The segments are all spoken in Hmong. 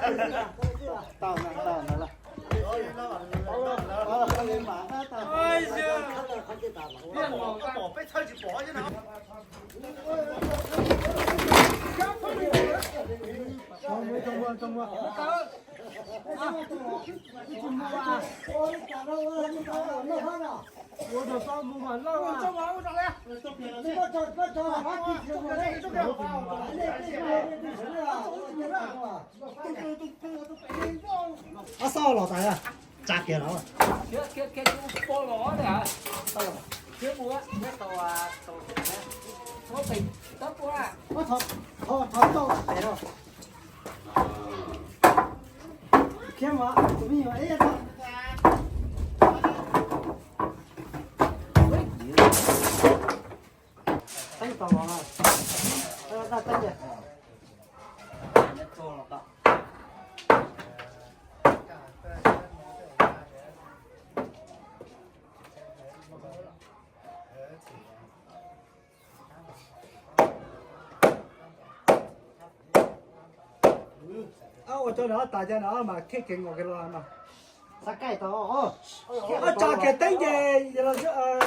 Ab, xauj los tas, tsa kiag los. Thov, thov tau tes no. Khiav mas, tus me nyuam ib tau. Teeb tau los na. Teeb, teeb. Ua cov no tas cov no mas khej kev nkaus kiag los mas. Xav kaij tau. Ob tsa kiag teeb ces los, yuav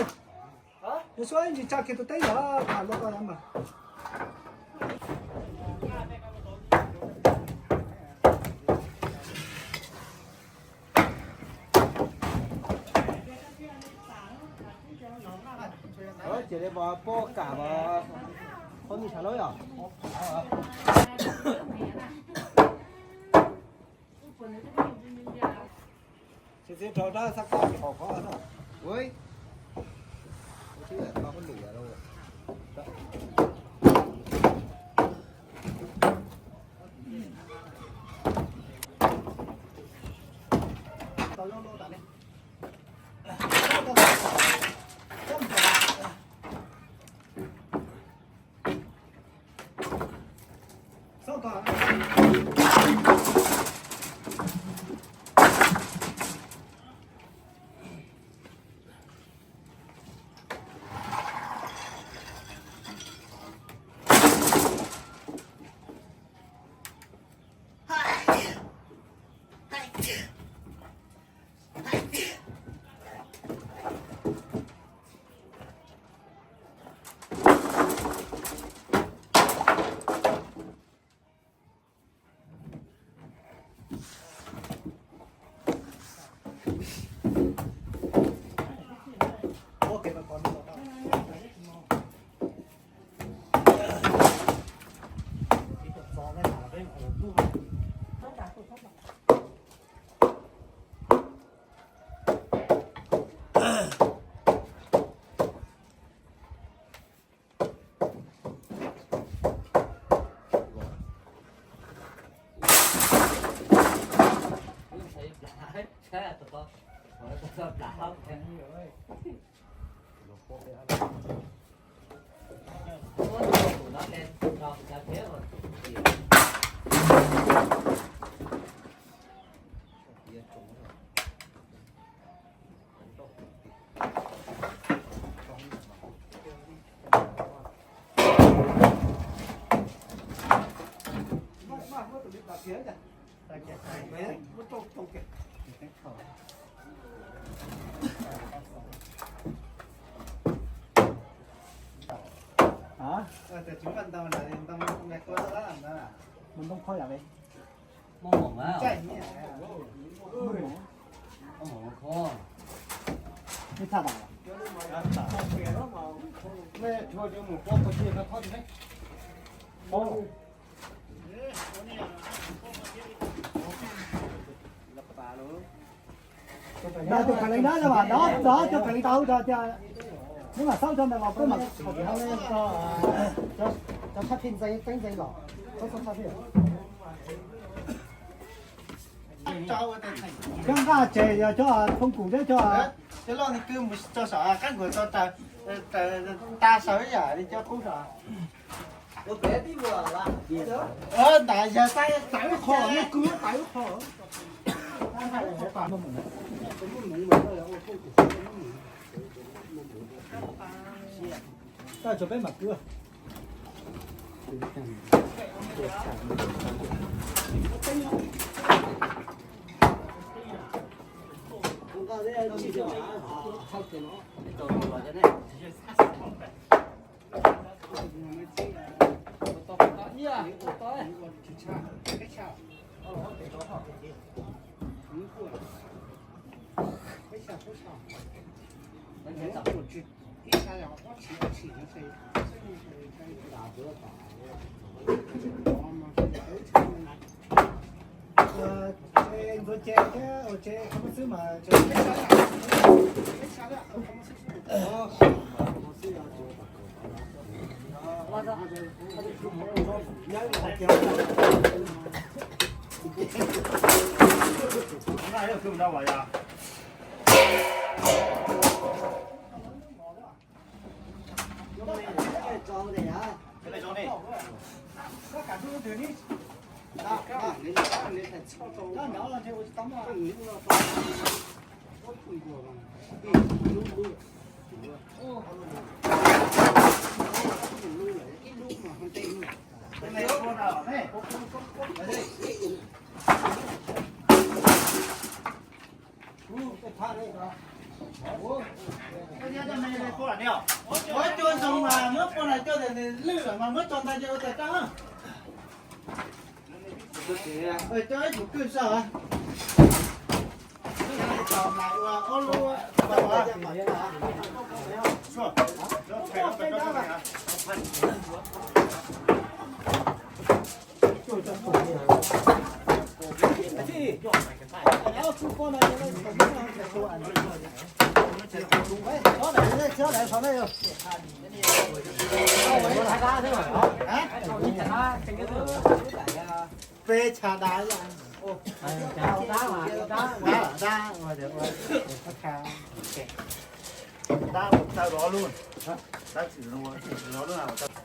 suab ib ntsis tsa kiag tus teeb yog tham luag ko mas. Ces li pab kam, qhov ntawd sawv lawm yom. Tsis txiv rau dab xab kab qhov qhov no. Mus ntoo kho yam li. Nov tus khav lees na, nov cov khav lees tau tias, neb mam xauj cov ntawd los koj mam, cov tshaj phim ntxeev teeb ntxeev los, txhob tshaj phim. Cov nqaj tsev yog cov thoob kuv thiab cov, cov loj ni kws mus tso saum qab nkuaj tso raws, tas saum ib yam li cov qub saum. Ntawd yog tawv ib qho, nej kws tawv ib qho. Tso peb mam kws. Muab cua zoo mas muab pua na coj tias nws lwj lawm mas muab tso ntawd ces ua tas tau. Coj ib tug kwj saj. Peb chav dab, dab, dab, dab, dab mus taw los lub, dab txwm los lub.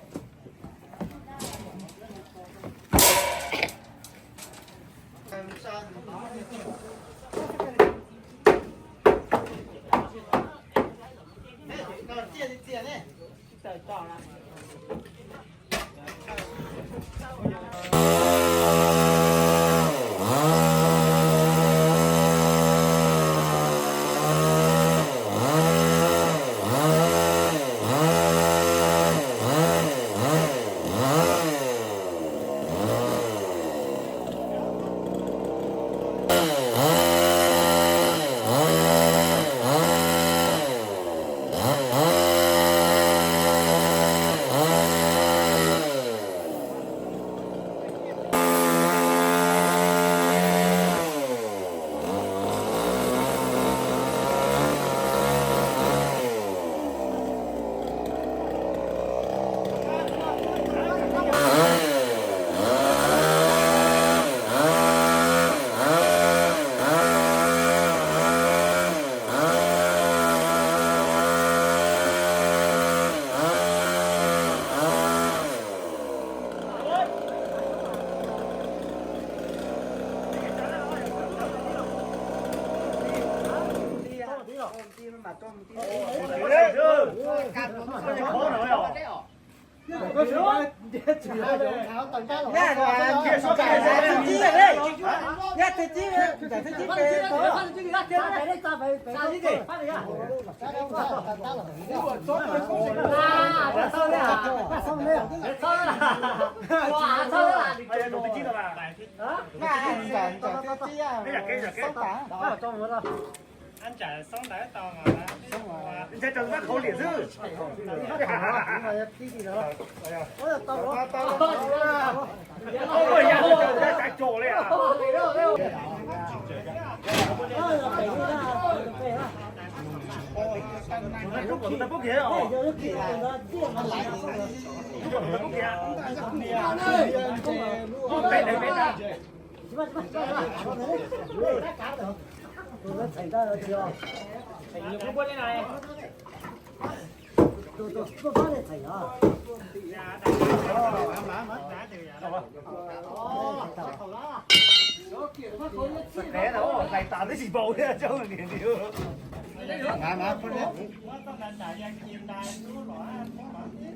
Mas, mas, poob lawm.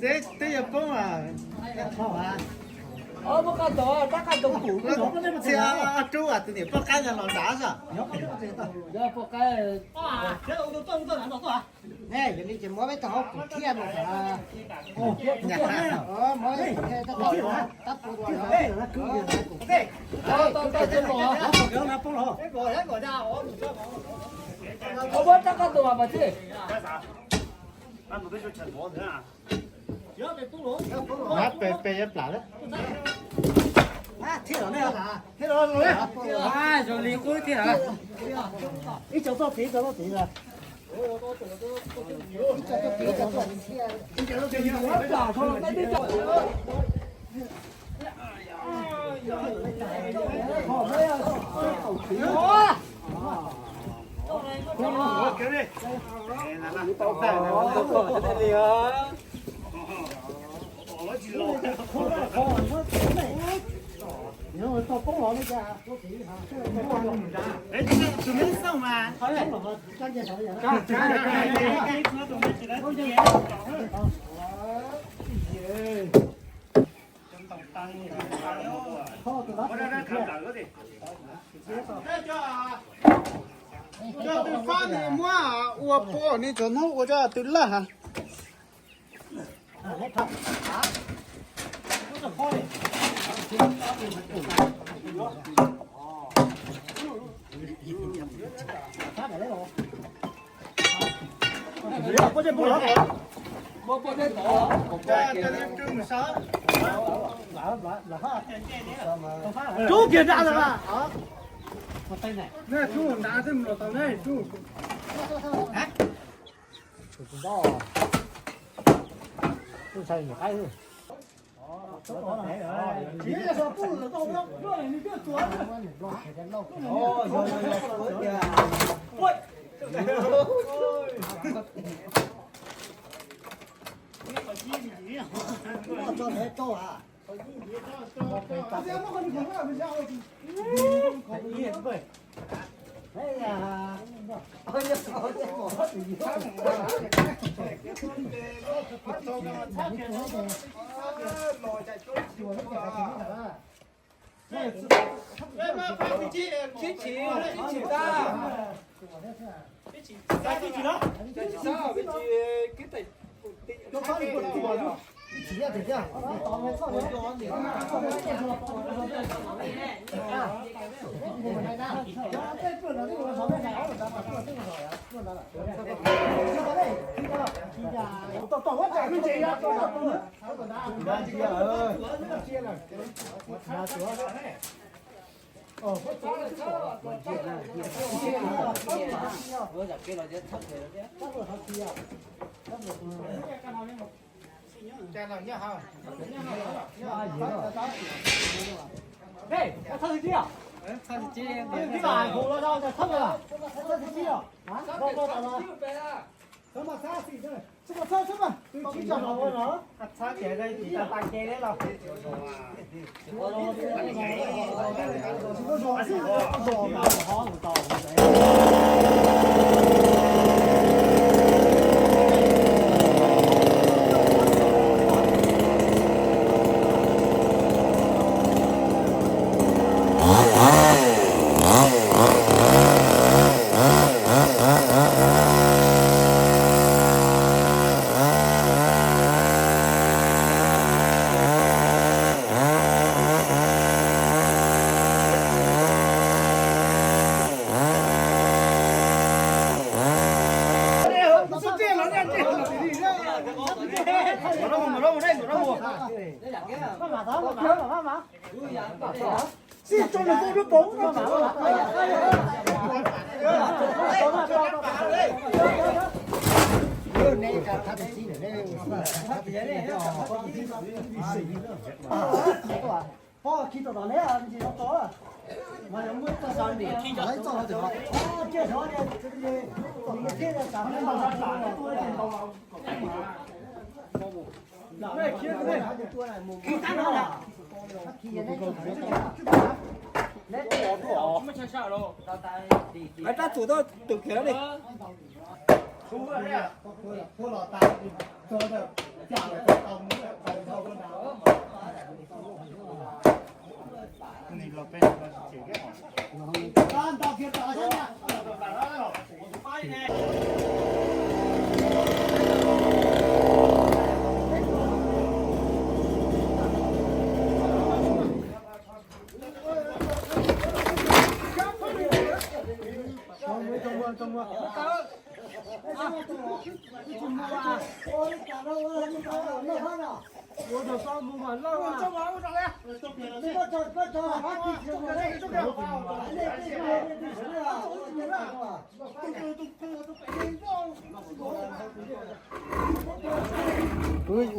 Twb, twb yuav poob as. Ov, poob qab tod, tab qab tod pum. Txia ob rub as, tus niam poj qaib ntawd los nrad xwb. Yog poj qaib. Ne, yog li ces muab peb tau hauv pum thiaj no. Muab tab pum tab pum. Ov, peb tab qab tod mas thiaj. Peb, peb yuav plam lawm. Zoo li qub thiab. Ib co txoj tid, ib co txoj tid. Cov twb fab ne muab ua pua ne, cov hnub ua cov twb laj ha. Rub kiag nrad lawm. Rub nrad, tau ne, rub. Rab txum tuaj tus kiag li.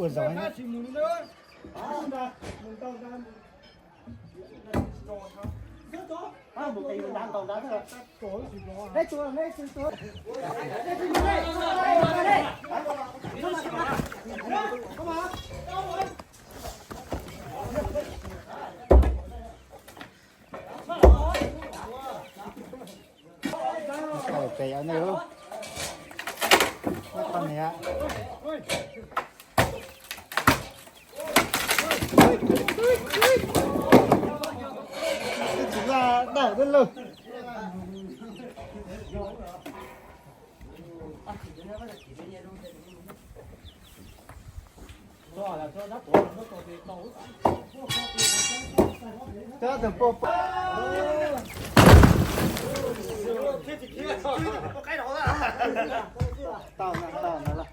Ua zog. Pem nej, nej qhov niam. Twb tsis laj dawm dab lug. Cov tus poj poj. Tau na, tau na los.